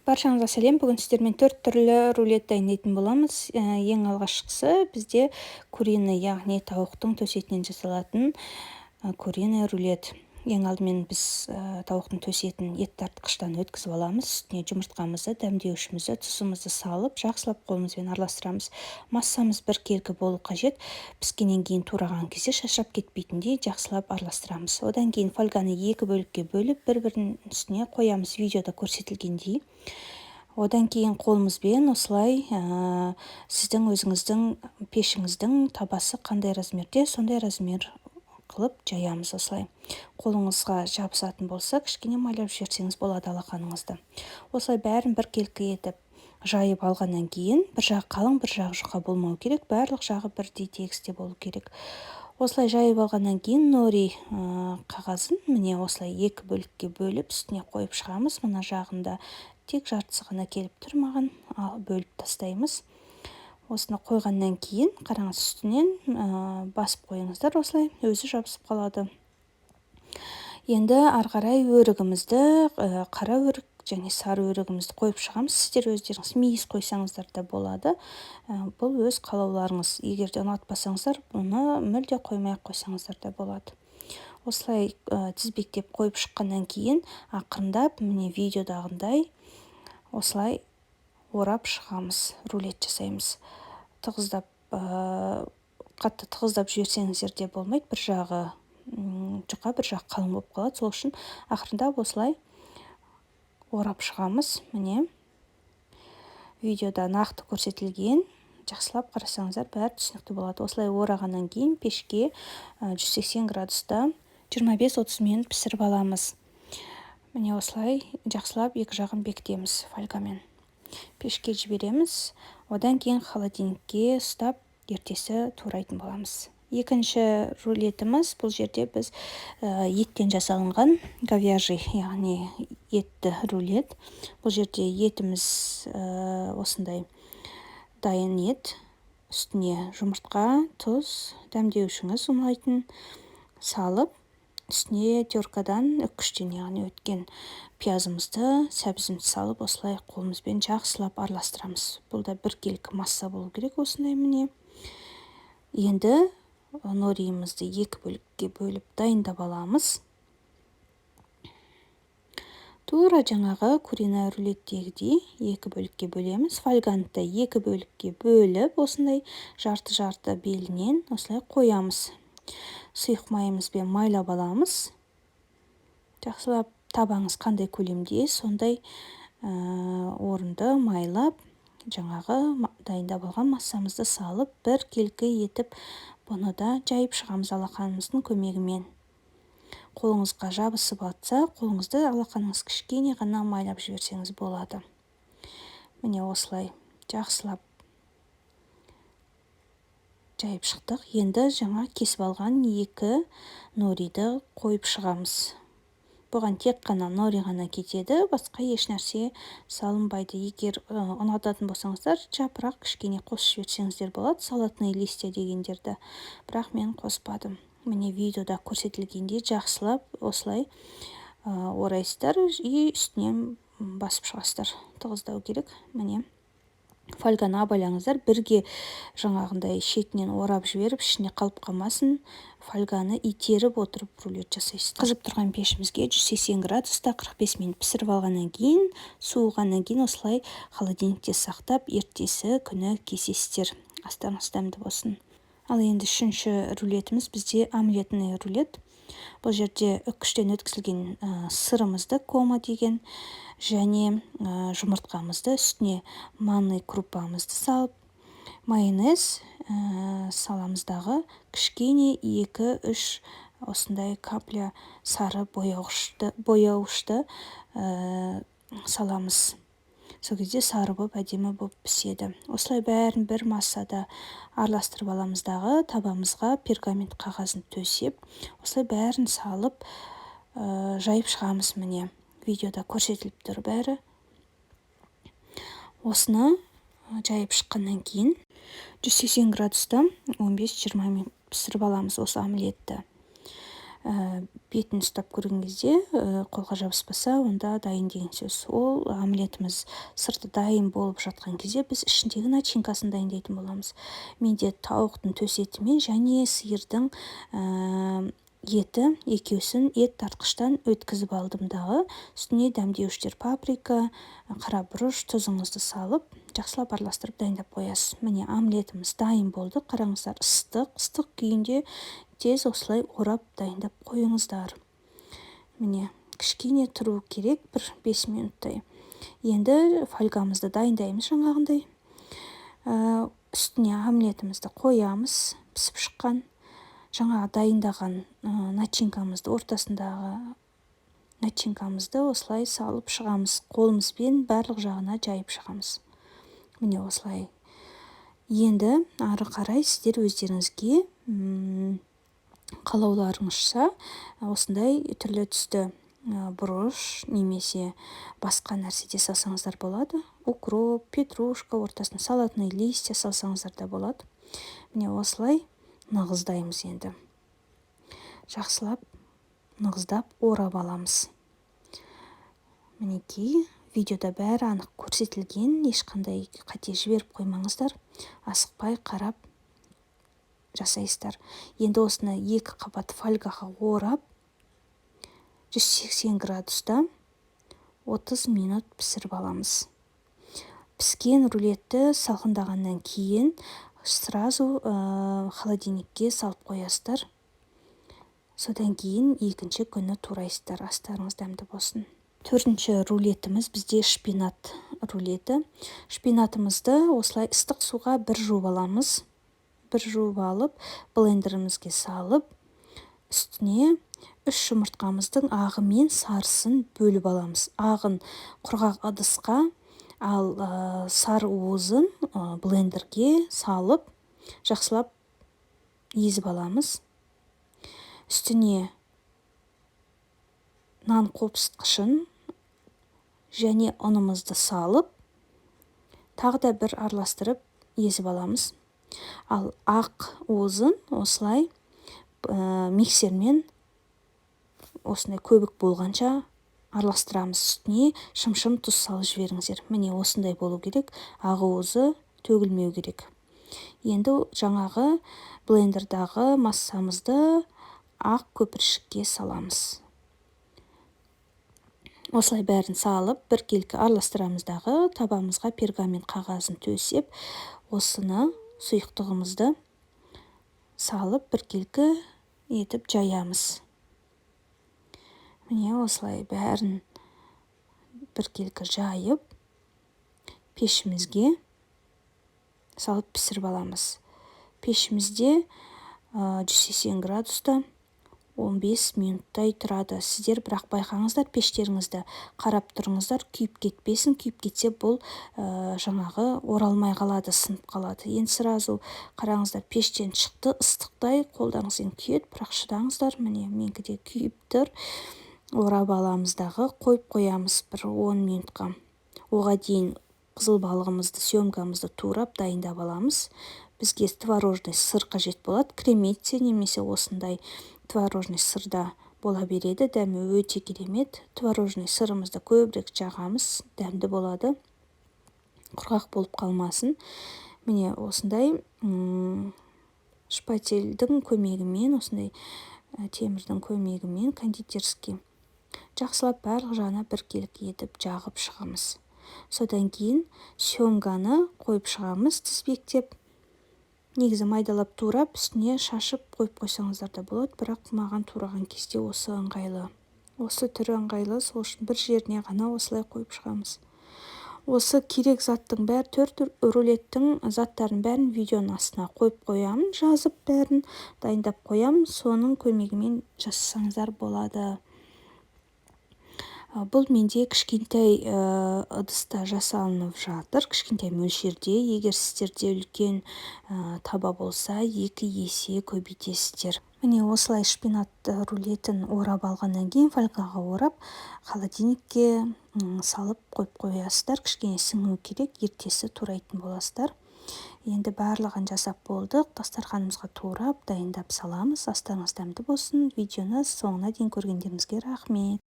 Баршаңызға сәлем! Бүгін сіздермен төрт түрлі рулет дайындайтын боламыз. Ең алғашқысы бізде куриный, яғни тауықтың төс етінен жасалатын куриный рулет. Ең алдымен біз тауықтың төс етін ет тартқыштан өткізіп аламыз. Үстіне жұмыртқамызды, дәмдеуішімізді, тұзымызды салып, жақсылап қолымызбен араластырамыз. Массамыз біркелкі болу қажет. Піскеннен кейін тураған кезде шашырап кетпейтіндей жақсылап араластырамыз. Одан кейін фольганы екі бөлікке бөліп, бір бірінің үстіне қоямыз, видеода көрсетілгендей. Одан кейін қолымызбен осылай, сіздің өзіңіздің пешіңіздің табасы қандай размерде, сондай размер қылып жаямыз осылай. Қолыңызға жабысатын болса, кішкене майлап жіберсеңіз болады алақаныңызды. Осылай бәрін біркелкі етіп жайып алғаннан кейін, бір жағы қалың, бір жағы жұқа болмау керек, барлық жағы бірдей тегісте болу керек. Осылай жайып алғаннан кейін нори қағазын, міне, осылай екі бөлікке бөліп, үстіне қойып шығамыз. Мына жағында тек жартысы ғана келіп тұр маған, ал бөліп тастаймыз. Осыны қойғаннан кейін, қараңыз, үстінен басып қойыңыздар, осылай өзі жабысып қалады. Енді ары қарай өрігімізді, қара өрік және сары өрігімізді қойып шығамыз. Сіздер өздеріңіз мейіз қойсаңыздар да болады, бұл өз қалауларыңыз. Егер де ұнатпасаңыздар, бұны мүлде қоймай ақ қойсаңыздар да болады. Осылай тізбектеп қойып шыққаннан кейін, ақырындап, міне, видеодағындай осылай орап шығамыз, рулет жасаймыз. Тығыздап, қатты тығыздап жіберсеңіздер де болмайды, бір жағы жұқа, бір жағы қалың болып қалады. Сол үшін ақырындап осылай орап шығамыз. Міне, видеода нақты көрсетілген, жақсылап қарасаңыздар, бәрі түсінікті болады. Осылай орағаннан кейін пешке 180 градуста 25-30 минут пісіріп аламыз. Міне, осылай жақсылап екі жағын бекітеміз фольгамен, пешке жібереміз. Одан кейін холодильникке ұстап, ертесі турайтын боламыз. Екінші рулетіміз: бұл жерде біз еттен жасалынған говяжий, яғни етті рулет. Бұл жерде етіміз осындай дайын ет, үстіне жұмыртқа, тұз, дәмдеуішіңіз ұнайтын салып, үстіне теркадан, үккіштен, яғни өткен пиязымызды, сәбізімізді салып, осылай қолымызбен жақсылап араластырамыз. Бұл да біркелкі масса болу керек осындай. Міне, енді нориімізді екі бөлікке бөліп дайындап аламыз. Тура жаңағы куриный рулеттегідей екі бөлікке бөлеміз. Фольганы да екі бөлікке бөліп, осындай жарты жарты белінен осылай қоямыз. Сұйық майымызбен майлап аламыз жақсылап. Табаңыз қандай көлемде, сондай орынды майлап, жаңағы дайындап алған массамызды салып, біркелкі етіп бұны да жайып шығамыз алақанымыздың көмегімен. Қолыңызға жабысып атса, қолыңызды, алақаныңыз кішкене ғана майлап жіберсеңіз болады. Міне, осылай жақсылап жайып шықтық. Енді жаңа кесіп алған екі нориді қойып шығамыз. Бұған тек қана нори ғана кетеді, басқа еш нәрсе салынбайды. Егер ұнататын болсаңыздар, жапырақ кішкене қосып жіберсеңіздер болады, салатный листья дегендерді, бірақ мен қоспадым. Міне, видеода көрсетілгендей жақсылап осылай орайсыздар и үстінен басып шығасыздар, тығыздау керек. Міне, фольганы абайлаңыздар, бірге жаңағындай шетінен орап жіберіп, ішіне қалып қалмасын, фольганы итеріп отырып рулет жасайсыздар. Қызып тұрған пешімізге 180 градуста 45 минут пісіріп алғаннан кейін, суығаннан кейін осылай холодильникте сақтап, ертесі күні кесесіздер. Астарыңыз дәмді болсын! Ал енді үшінші рулетіміз бізде омлетный рулет. Бұл жерде үккіштен өткізілген сырымызды, кома деген, және жұмыртқамызды, үстіне манный крупамызды салып, майонез саламыз дағы, кішкене екі үш осындай капля сары бояуышты саламыз. Сол кезде сары болып, әдемі болып піседі. Осылай бәрін бір массада араластырып аламыз дағы, табамызға пергамент қағазын төсеп, осылай бәрін салып, жайып шығамыз. Міне, видеода көрсетіліп тұр бәрі. Осыны жайып шыққаннан кейін 180 градуста 15-20 минут пісіріп аламыз осы омлетті. Бетін ұстап көрген кезде қолға жабыспаса, онда дайын деген сөз. Ол омлетіміз сырты дайын болып жатқан кезде біз ішіндегі начинкасын дайындайтын боламыз. Менде тауықтың төс етімен және сиырдың еті, екеуісін ет тартқыштан өткізіп алдым дағы, үстіне дәмдеуіштер, паприка, қара бұрыш, тұзыңызды салып, жақсылап араластырып дайындап қоясыз. Міне, омлетіміз дайын болды. Қараңыздар, ыстық ыстық күйінде тез осылай орап дайындап қойыңыздар. Міне, кішкене тұру керек, бір 5 минуттай. Енді фольгамызды дайындаймыз. Жаңағындай үстіне омлетімізді қоямыз, пісіп шыққан. Жаңа дайындаған начинкамызды, ортасындағы начинкамызды осылай салып шығамыз, қолымызбен барлық жағына жайып шығамыз. Міне, осылай. Енді ары қарай сіздер өздеріңізге қалауларыңызша осындай түрлі түсті бұрыш немесе басқа нәрсе де салсаңыздар болады, укроп, петрушка, ортасына салатный листья салсаңыздар да болады. Міне, осылай нығыздаймыз. Енді жақсылап нығыздап орап аламыз. Мінекей, видеода бәрі анық көрсетілген, ешқандай қате жіберіп қоймаңыздар, асықпай қарап жасайсыздар. Енді осыны екі қабат фольгаға орап, 180 градуста 30 минут пісіріп аламыз. Піскен рулетті салқындағаннан кейін сразу холодильникке салып қоясыздар, содан кейін екінші күні турайсыздар. Астарыңыз дәмді болсын! Төртінші рулетіміз бізде шпинат рулеті. Шпинатымызды осылай ыстық суға бір жуып аламыз. Бір жуып алып, блендерімізге салып, үстіне үш жұмыртқамыздың ағы мен сарысын бөліп аламыз. Ағын құрғақ ыдысқа, ал сары уызын блендерге салып, жақсылап езіп аламыз. Үстіне нан қопсытқышын және ұнымызды салып, тағы да бір араластырып езіп аламыз. Ал ақ уызын осылай миксермен осындай көбік болғанша араластырамыз. Үстіне шымшым тұз салып жіберіңіздер. Міне, осындай болу керек, ақ уызы төгілмеу керек. Енді жаңағы блендердағы массамызды ақ көпіршікке саламыз. Осылай бәрін салып, біркелкі араластырамыз дағы, табамызға пергамент қағазын төсеп, осыны, сұйықтығымызды салып, біркелкі етіп жаямыз. Міне, осылай бәрін біркелкі жайып, пешімізге салып пісіріп аламыз. Пешімізде 180 градуста 15 минуттай тұрады. Сіздер бірақ байқаңыздар, пештеріңізді қарап тұрыңыздар, күйіп кетпесін. Күйіп кетсе, бұл жаңағы оралмай қалады, сынып қалады. Енді сразу қараңыздар, пештен шықты, ыстықтай, қолдарыңызбен күйеді, бірақ шыдаңыздар. Міне, менікі де күйіп тұр. Орап аламыз дағы, қойып қоямыз бір 10 минутқа. Оға дейін қызыл балығымызды, семгамызды турап дайындап аламыз. Бізге творожный сыр қажет болады, креметте немесе осындай творожный сырда бола береді, дәмі өте керемет. Творожный сырымызды көбірек жағамыз, дәмді болады, құрғақ болып қалмасын. Міне, осындай шпательдің көмегімен, осындай темірдің көмегімен, кондитерский, жақсылап барлық жағына біркелкі етіп жағып шығамыз. Содан кейін семганы қойып шығамыз тізбектеп. Негізі майдалап турап, үстіне шашып қойып қойсаңыздар да болады, бірақ маған тураған кезде осы ыңғайлы, осы түрі ыңғайлы. Сол үшін бір жеріне ғана осылай қойып шығамыз. Осы керек заттың бәрі, төрт рулеттің заттарын бәрін видеоның астына қойып қоямын, жазып, бәрін дайындап қоямын, соның көмегімен жасасаңыздар болады. Бұл менде кішкентай ыдыста жасалынып жатыр, кішкентай мөлшерде. Егер сіздерде үлкен таба болса, екі есе көбейтесіздер. Міне, осылай шпинат рулетін орап алғаннан кейін, фольгаға орап, холодильникке салып қойып қоясыздар. Кішкене сіңу керек, ертесі турайтын боласыздар. Енді барлығын жасап болдық, дастарханымызға турап, дайындап саламыз. Астарыңыз дәмді болсын! Видеоны соңына дейін көргендеріңізге рахмет!